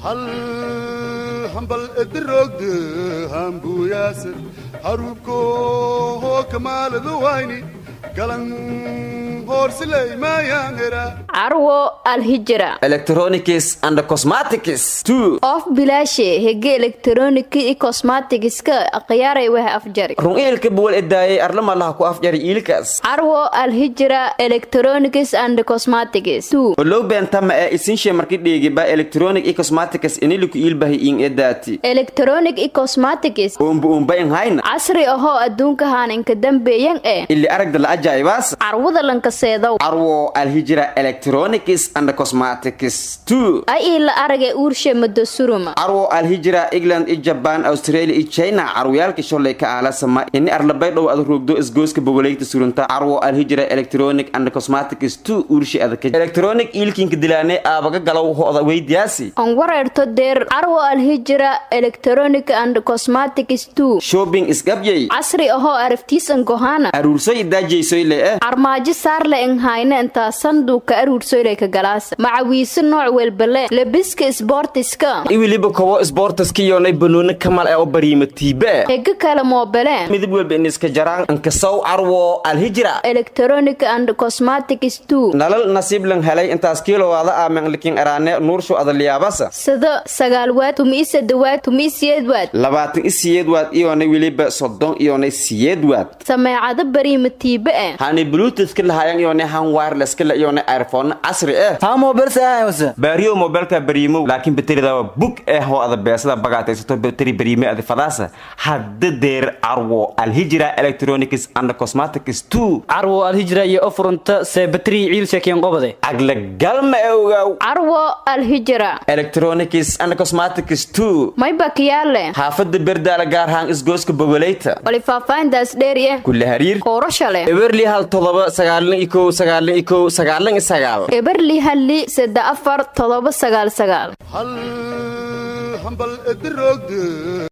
Hal hambal edirogde hambuyaase harubko kamaaladu wayni galan hoorsileymayangera. Carwo Alhijra. Electronics and cosmetics two. Of bilaashe hege elektarooniki i kosmatigiska akhyaaray wah afjari. Run iilka buwal edaayay arlama laha ku afjari iilkaas. Carwo Alhijra Electronics and Cosmetics two. Olow beentama ee isinshe marki dheegiba electronic i cosmetics iniliku iilbahi iin edaati. Electronic i cosmetics. Oomba oomba in hayna. Casri ahoo adduunkahaan inka dambeeyan ee. Ili aragda la ajaa'ibaas. Carwada lankaseedow. Carwo Alhijra Electronics and Cosmetics two. Ay ila arage uurshe mado suruma. Carwo Alhijra England i Jaban, Australia i China carwayaalka sholay ka aalasama ini arlabay dhow ad roogdo isgooska bogoleyta surunta Carwo Alhijra Electronic and Cosmetics two uurshe adaka electronic iilkinka dilaane aabaga galow ho'da weydiyaasi. On wareerto deer Carwo Alhijra Electronic and Cosmetics two. Shopping isgabyey. Casri ahoo araftiisan gohana. Aruursoy idaajaysoyle eh. Armaajo saarle in hayna intaa sanduuka aruursoylay ka galaasa macawiise nooc welbale lebiska isboortiska. I weliba kobo isboortaskiyonay banooni kamal ee oo bariima tiibe. Hege kale moobeleen. Midab walba in iska jaraan inkasow Carwo Alhijra. Electronic and Cosmetics two. Nalal nasiib lan helay intaas kiilowaada aamen likin eraane nuurshu adaliyaabasa. Sida 9 watt, 13 watt, 18 watt. 28 watt iyonay weliba 38 watt. Sameecado bariima tiibe eh. Hani bluetooth ka lahayan iyonay han wireless ka la iyonay iPhone casri eh. Haa, mobile saahayse. Baariyo mobilka bariimo, laakiin bateridawa bug eh oo ada beesada bagaataysato bateri bariime ada fadaasa hadda deer Carwo Alhijra Electronics and Cosmetics two. Carwo Alhijra iyo ofurunta see batri ciil sheekeen qobade. Aglagalma ogow. Carwo Alhijra. Electronics and Cosmetics two. Mayba kiyaale. Xaafada Berdaala, gaar ahaan isgooska Bogoleyta. Wali faahfaahintaas dheeriye. Kula hariir. Koorashale. 067 91 91 99. 060 347 99. Hal hambal edirogde.